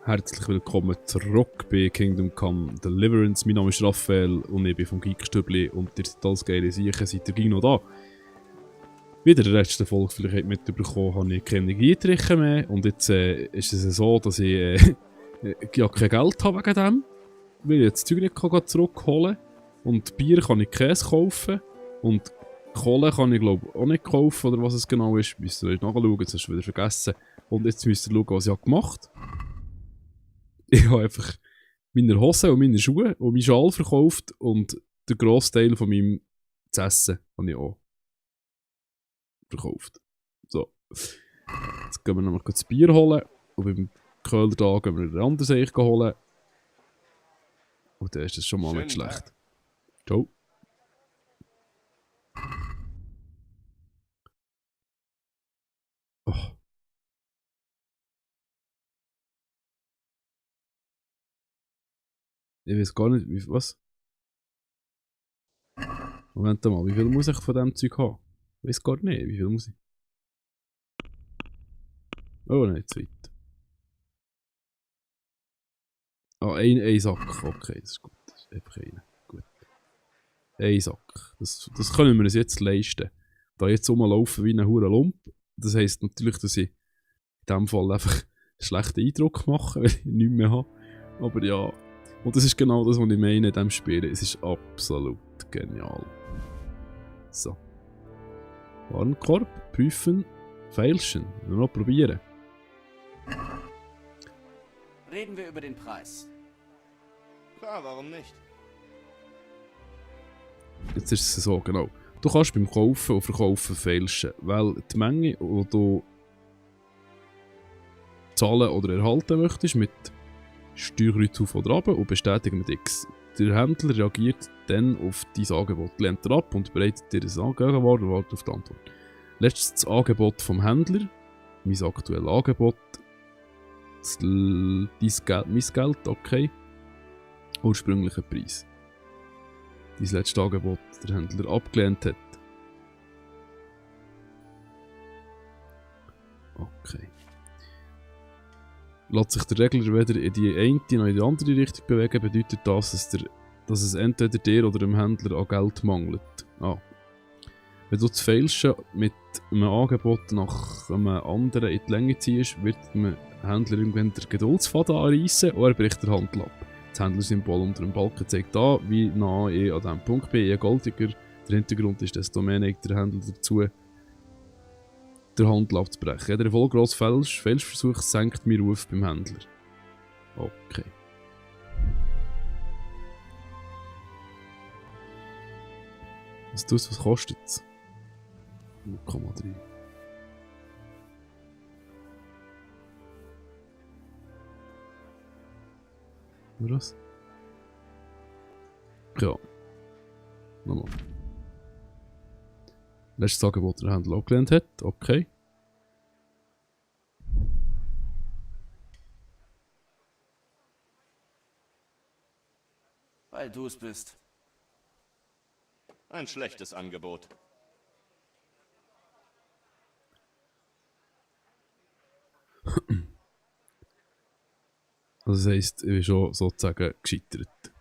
Herzlich willkommen zurück bei Kingdom Come Deliverance. Mein Name ist Raphael und ich bin vom Geekstübli und ihr seid alles geile Siechen, seid ihr gleich noch da. Wie ihr in der letzten Folge vielleicht mitbekommen habt, habe ich keine Energietriche mehr und jetzt ist es so, dass ich ja kein Geld habe wegen dem, weil ich jetzt das Zeug nicht zurückholen kann und Bier kann ich Käse kaufen und Kohle kann ich glaube auch nicht kaufen oder was es genau ist. Müsst ihr nachschauen, jetzt hast du wieder vergessen. Und jetzt müsst ihr schauen, was ich gemacht habe. Ich habe einfach meine Hosen und meine Schuhe und meinen Schal verkauft und den Grossteil von meinem zu essen habe ich auch verkauft. So. Jetzt gehen wir noch das Bier holen und beim Köhler da gehen wir den anderen Seich holen. Und dann ist das schon mal nicht schlecht. Ciao. Oh. Ich weiß gar nicht, wie, was? Moment mal, wie viel muss ich von diesem Zeug haben? Ich weiß gar nicht, wie viel muss ich? Oh nein, zu weit. Ah, ein Sack, okay, das ist gut. Das ist einfach einer. Gut. Ein Sack. Das können wir uns jetzt leisten. Da jetzt rumlaufen wie ein hure Lump. Das heisst natürlich, dass ich in diesem Fall einfach einen schlechten Eindruck mache, weil ich nichts mehr habe. Aber ja. Und das ist genau das, was ich meine in diesem Spiel. Es ist absolut genial. So. Warenkorb, prüfen, feilschen. Noch probieren. Reden wir über den Preis. Klar, warum nicht? Jetzt ist es so, genau. Du kannst beim Kaufen und Verkaufen feilschen, weil die Menge, die du zahlen oder erhalten möchtest, mit Steuerkreuz auf oder runter und bestätigen mit X. Der Händler reagiert dann auf dein Angebot, lehnt er ab und bereitet dir ein Gegenwart und wartet auf die Antwort. Letztes das Angebot vom Händler, mein aktuelles Angebot, mein Geld, okay, ursprünglicher Preis. Dein letztes Angebot der Händler abgelehnt hat. Okay. Lässt sich der Regler weder in die eine noch in die andere Richtung bewegen, bedeutet das, dass es entweder dir oder dem Händler an Geld mangelt. Ah. Wenn du das Feilschen mit einem Angebot nach einem anderen in die Länge ziehst, wird dem Händler irgendwann der Geduldsfaden anreissen und er bricht der Handel ab. Das Händlersymbol unter dem Balken zeigt an, wie nah ich an diesem Punkt bin. Je goldiger der Hintergrund ist, desto mehr neigt der Händler dazu, den Handel abzubrechen. Jeder erfolglose Fehlversuch senkt meinen Ruf beim Händler. Okay. Was kostet es? 0,3. Nur das? Ja. Nochmal. Letztes Angebot der Händler abgelehnt hat. Okay. Weil du es bist. Ein schlechtes Angebot. Also das heisst, ich bin schon sozusagen gescheitert.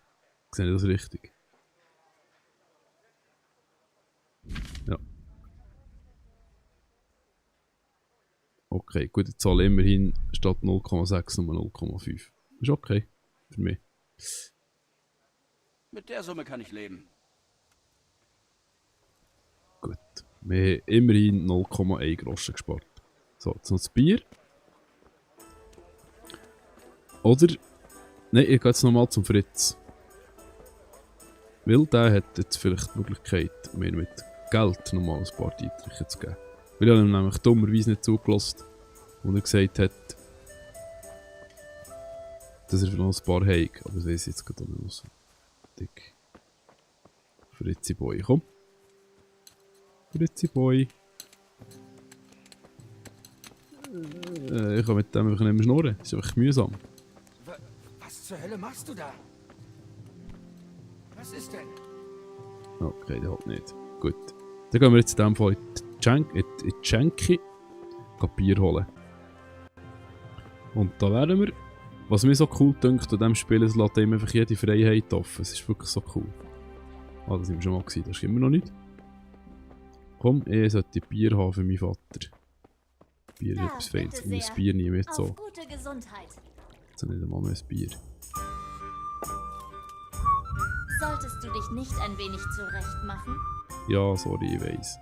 Sehe ich das richtig? Ja. Okay, gut, ich zahle immerhin statt 0,6 nur 0,5. Ist okay. Für mich. Mit der Summe kann ich leben. Gut. Wir haben immerhin 0,1 Groschen gespart. So, jetzt noch das Bier. Oder... Nein, ich gehe jetzt nochmal zum Fritz. Weil der hat jetzt vielleicht die Möglichkeit, mir mit Geld nochmal ein paar Dietriche zu geben. Weil ich habe ihm nämlich dummerweise nicht zugelassen, wo er gesagt hat, dass er noch ein paar hat. Aber das weiss ich jetzt gerade auch nicht mehr so. Dick. Fritzi Boy, komm. Fritzi Boy. Ich kann mit dem einfach nicht mehr schnurren. Das ist einfach mühsam. Was zur Hölle machst du da? Was ist denn? Okay, der hat nicht. Gut. Dann gehen wir jetzt in dem Fall in die Schenke Bier holen. Und da wären wir Was mir so cool dünkt an diesem Spiel, es lässt ihm einfach jede Freiheit offen. Es ist wirklich so cool. Ah, das sind wir schon mal gewesen, das ist immer noch nicht. Komm, ich sollte Bier haben für meinen Vater. Bier, Ja, etwas fehlt. bitte Ich nehme sehr. das Bier nie mit Auf so. gute Gesundheit. Jetzt nicht einmal mehr ein Bier. Solltest du dich nicht ein wenig zurecht machen? Ja, sorry, ich weiss.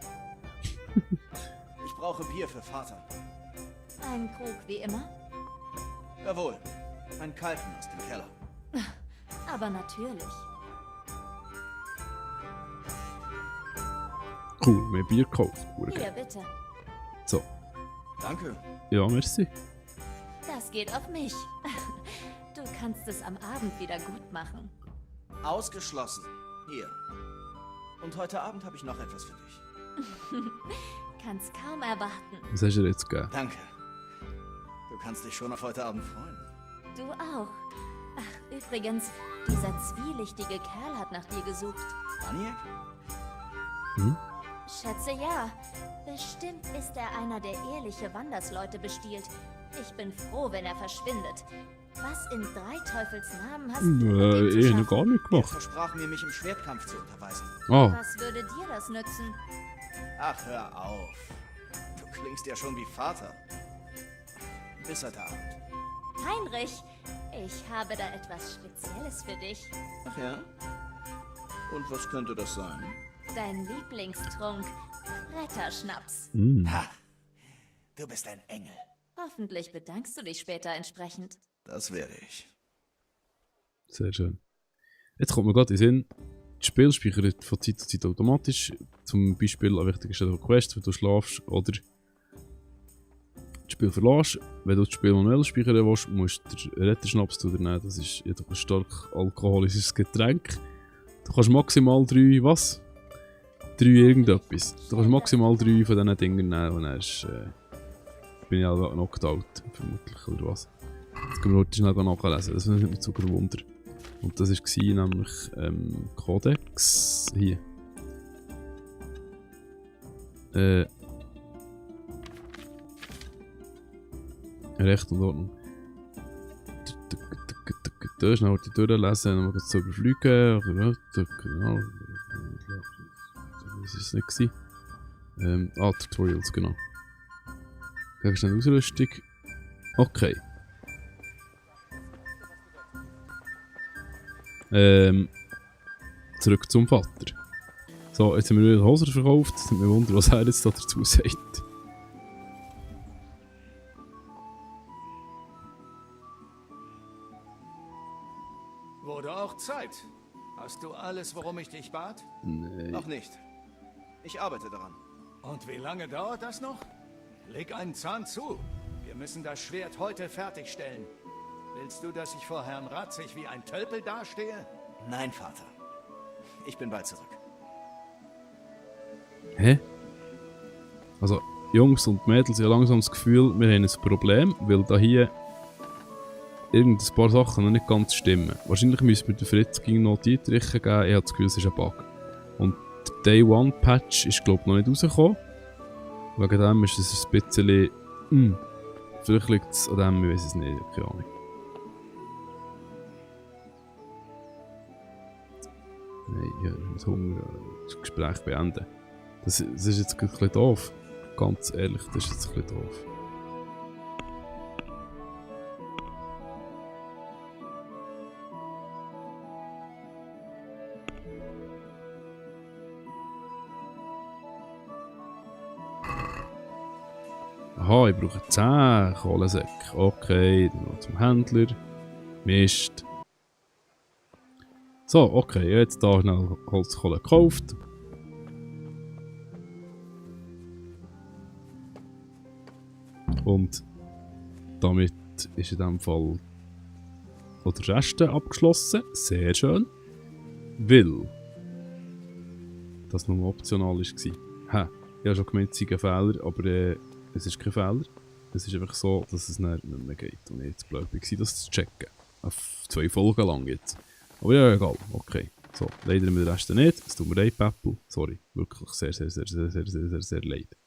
Ich brauche Bier für Vater. Ein Krug wie immer? Jawohl. Einen kalten aus dem Keller. Aber natürlich. Cool, mehr Bier gekauft. Hier, bitte. So, Danke. ja, merci. Das geht auf mich. Du kannst es am Abend wieder gut machen. Ausgeschlossen. Hier. Und heute Abend habe ich noch etwas für dich. Kannst kaum erwarten. Was hast du dir jetzt gegeben? Danke. Du kannst dich schon auf heute Abend freuen. Du auch. Ach, übrigens, dieser zwielichtige Kerl hat nach dir gesucht. Maniac? Schätze ja. Bestimmt ist er einer, der ehrliche Wandersleute bestiehlt. Ich bin froh, wenn er verschwindet. Was in drei Teufels Namen hast du mit ihm zu Ich habe schaffen? noch gar nicht Er gemacht. versprach mir, mich im Schwertkampf zu unterweisen. Ah, Was würde dir das nützen? Ach, hör auf. Du klingst ja schon wie Vater. Bis heute Abend. Heinrich, ich habe da etwas Spezielles für dich. Ach ja? Und was könnte das sein? Dein Lieblingstrunk. Retterschnaps. Ha! Du bist ein Engel. Hoffentlich bedankst du dich später entsprechend. Das werde ich. sehr schön. Jetzt kommt mir gerade in den Sinn, das Spiel speichert von Zeit zu Zeit automatisch. Zum Beispiel eine wichtige Stelle von Quest, wenn du schlafst oder das Spiel verlässt. Wenn du das Spiel manuell speichern willst, musst du den Retterschnaps nehmen. Das ist jedoch ein stark alkoholisches Getränk. Du kannst maximal 3, was? 3 irgendetwas. Du kannst maximal 3 von diesen Dingen nehmen und dann ist, bin ich auch knocked out, vermutlich, oder was. Jetzt können wir heute schnell nachlesen, das ist nicht so ein Wunder. Und das war nämlich Codex, hier. Recht und Ordnung. Schnell heute durchlesen, dann mal zu überfliegen. Genau. Das war es nicht. Tutorials, genau. Gegenstand Ausrüstung. Okay. Zurück zum Vater. So, jetzt haben wir wieder Hosen verkauft. Es nimmt mich Wunder, was er jetzt da dazu sagt. Wurde auch Zeit. Hast du alles, worum ich dich bat? Nee. Noch nicht. Ich arbeite daran. Und wie lange dauert das noch? Leg einen Zahn zu. Wir müssen das Schwert heute fertigstellen. Willst du, dass ich vor Herrn Ratzig wie ein Tölpel dastehe? Nein, Vater. Ich bin bald zurück. Hä? Also, Jungs und Mädels, ich habe langsam das Gefühl, wir haben ein Problem, weil da hier irgendein paar Sachen noch nicht ganz stimmen. Wahrscheinlich müssen wir den Fritz gegen noch die Dietriche geben, ich habe das Gefühl, es ist ein Bug. Und der Day One Patch ist, glaube ich, noch nicht rausgekommen. Wegen dem ist es ein bisschen... vielleicht liegt es an dem, ich weiß es nicht, keine Ahnung. Nein, ich muss Hunger das Gespräch beenden. Das ist jetzt ein bisschen doof. Ganz ehrlich, das ist jetzt ein bisschen doof. Aha, ich brauche 10 Kohlensäcke. Okay, dann noch zum Händler. Mist. So, okay, jetzt da schnell Holzkohle gekauft. Und damit ist in diesem Fall auch der Rest abgeschlossen. Sehr schön. Weil das nur optional war. Ich habe schon gemeint, es sei ein Fehler, aber es ist kein Fehler. Es ist einfach so, dass es nicht mehr geht. Und ich jetzt blöd war, das zu checken. Auf 2 Folgen lang jetzt. Aber ja, egal. Okay. So, leider mit dem Rest nicht. Es tut mir leid, Peppel. Sorry. Wirklich sehr, sehr, sehr, sehr, sehr, sehr, sehr, sehr leid.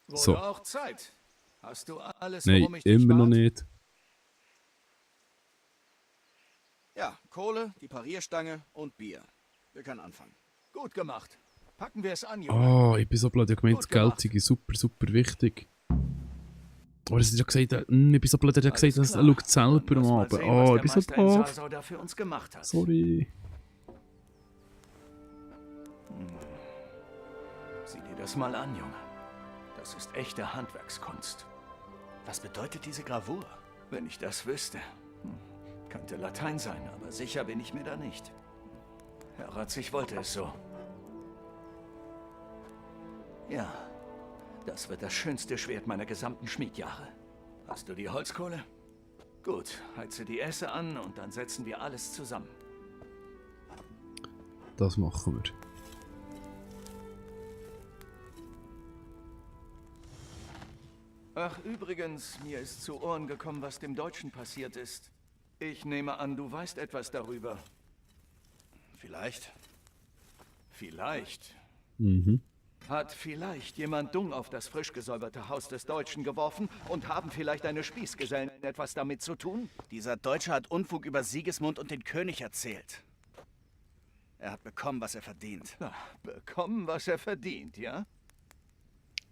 Wurde So. auch Zeit. Hast du alles, Nein, worum ich dich immer noch bat? nicht. Kohle, die Parierstange und Bier. Wir können anfangen. Gut gemacht. Packen wir es an, Junge. Oh, ich bin so blöd, ich hab gemeint, das Geld sei super, super wichtig. Oh, das hat ja gesagt, ich bin so blöd, er hat gesagt, er schaut selber am Abend. Oh, ich bin so doof. Da für uns gemacht hat. Sorry. Sieh dir das mal an, Junge. Das ist echte Handwerkskunst. Was bedeutet diese Gravur? Wenn ich das wüsste. Könnte Latein sein, aber sicher bin ich mir da nicht. Herr Ratzig wollte es so. Ja, das wird das schönste Schwert meiner gesamten Schmiedjahre. Hast du die Holzkohle? Gut, heize die Esse an und dann setzen wir alles zusammen. Das machen wir. Ach, übrigens, mir ist zu Ohren gekommen, was dem Deutschen passiert ist. Ich nehme an, du weißt etwas darüber. Vielleicht. Vielleicht. Mhm. Hat vielleicht jemand Dung auf das frisch gesäuberte Haus des Deutschen geworfen und haben vielleicht deine Spießgesellen etwas damit zu tun? Dieser Deutsche hat Unfug über Sigismund und den König erzählt. Er hat bekommen, was er verdient. Na, bekommen, was er verdient, ja?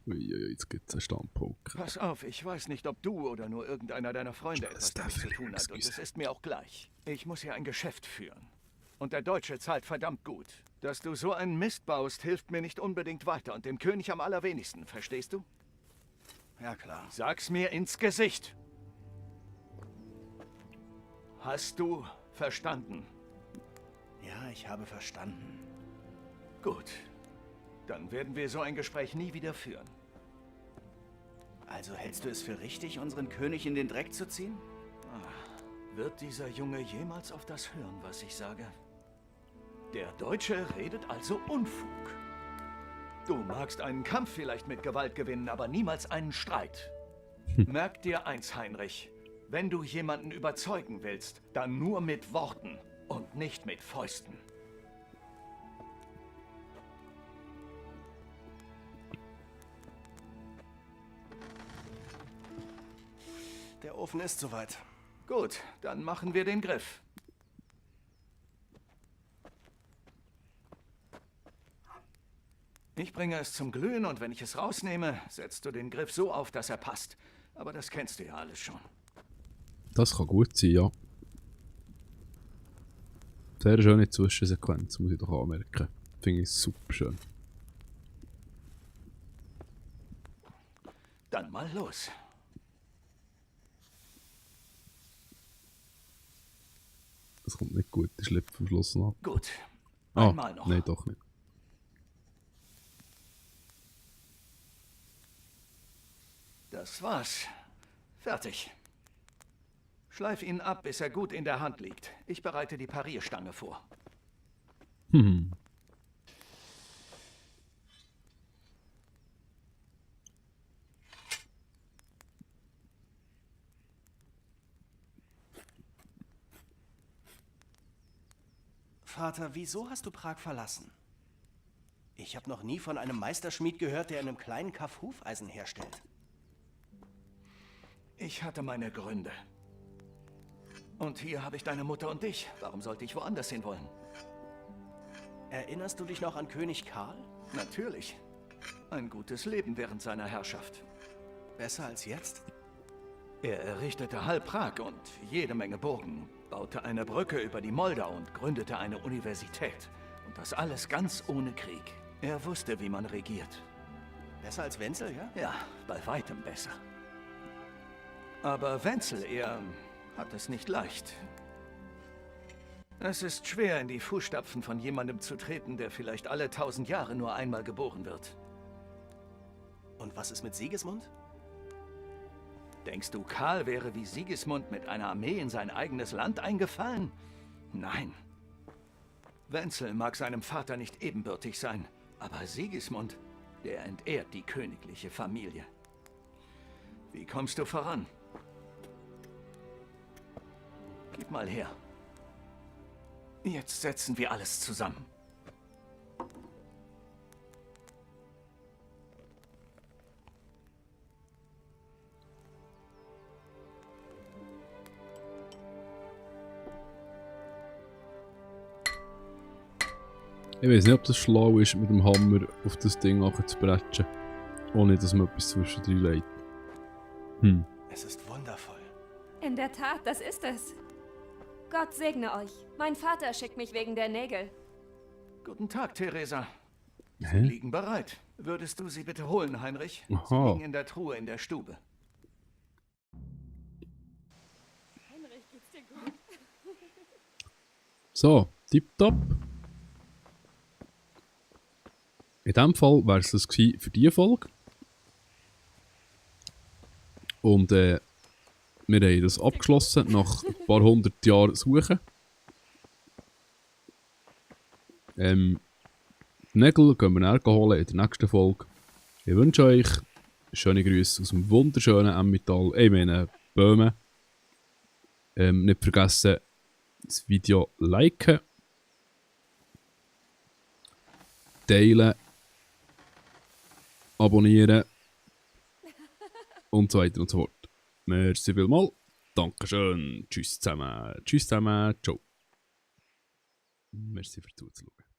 Uiuiui, jetzt gibt's einen Standpunkt. Pass auf, ich weiß nicht, ob du oder nur irgendeiner deiner Freunde etwas damit zu tun hat. Und es ist mir auch gleich. Ich muss hier ein Geschäft führen. Und der Deutsche zahlt verdammt gut. Dass du so einen Mist baust, hilft mir nicht unbedingt weiter und dem König am allerwenigsten, verstehst du? Ja, klar. Sag's mir ins Gesicht. Hast du verstanden? Ja, ich habe verstanden. Gut. Dann werden wir so ein Gespräch nie wieder führen. Also hältst du es für richtig, unseren König in den Dreck zu ziehen? Wird dieser Junge jemals auf das hören, was ich sage? Der Deutsche redet also Unfug. Du magst einen Kampf vielleicht mit Gewalt gewinnen, aber niemals einen Streit. Merk dir eins, Heinrich. Wenn du jemanden überzeugen willst, dann nur mit Worten und nicht mit Fäusten. Der Ofen ist soweit. Gut, dann machen wir den Griff. Ich bringe es zum Glühen und wenn ich es rausnehme, setzt du den Griff so auf, dass er passt. Aber das kennst du ja alles schon. Das kann gut sein, ja. Sehr schöne Zwischensequenz, muss ich doch anmerken. Finde ich super schön. Dann mal los. Das kommt nicht gut, der Schliff am Schluss noch. Gut. Ah, Einmal noch. nein, doch nicht. Das war's. Fertig. Schleif ihn ab, bis er gut in der Hand liegt. Ich bereite die Parierstange vor. Hm. Vater, wieso hast du Prag verlassen? Ich habe noch nie von einem Meisterschmied gehört, der in einem kleinen Kaff Hufeisen herstellt. Ich hatte meine Gründe. Und hier habe ich deine Mutter und dich. Warum sollte ich woanders hin wollen? Erinnerst du dich noch an König Karl? Natürlich. Ein gutes Leben während seiner Herrschaft. Besser als jetzt? Er errichtete halb Prag und jede Menge Burgen, baute eine Brücke über die Moldau und gründete eine Universität. Und das alles ganz ohne Krieg. Er wusste, wie man regiert. Besser als Wenzel, ja? Ja, bei weitem besser. Aber Wenzel, er hat es nicht leicht. Es ist schwer, in die Fußstapfen von jemandem zu treten, der vielleicht alle 1000 Jahre nur einmal geboren wird. Und was ist mit Sigismund? Denkst du, Karl wäre wie Sigismund mit einer Armee in sein eigenes Land eingefallen? Nein. Wenzel mag seinem Vater nicht ebenbürtig sein, aber Sigismund, der entehrt die königliche Familie. Wie kommst du voran? Gib mal her. Jetzt setzen wir alles zusammen. Ich weiß nicht, ob das schlau ist, mit dem Hammer auf das Ding zu bretschen. Ohne dass man etwas zwischendrin legt. Es ist wundervoll. In der Tat, das ist es. Gott segne euch. Mein Vater schickt mich wegen der Nägel. Guten Tag, Theresa. Sie Hä? liegen bereit. Würdest du sie bitte holen, Heinrich? Sie Aha. liegen in der Truhe in der Stube. So, tipptopp. In diesem Fall wäre es das gewesen für diese Folge. Und wir haben das abgeschlossen nach ein paar hundert Jahren Suchen. Nägel gehen wir näher holen in der nächsten Folge. Ich wünsche euch schöne Grüße aus dem wunderschönen Emmental. Ich meine Böhmen. Nicht vergessen, das Video liken, teilen, abonnieren und so weiter und so fort. Merci vielmals. Dankeschön. Tschüss zusammen. Tschüss zusammen. Ciao. Merci fürs Zuschauen.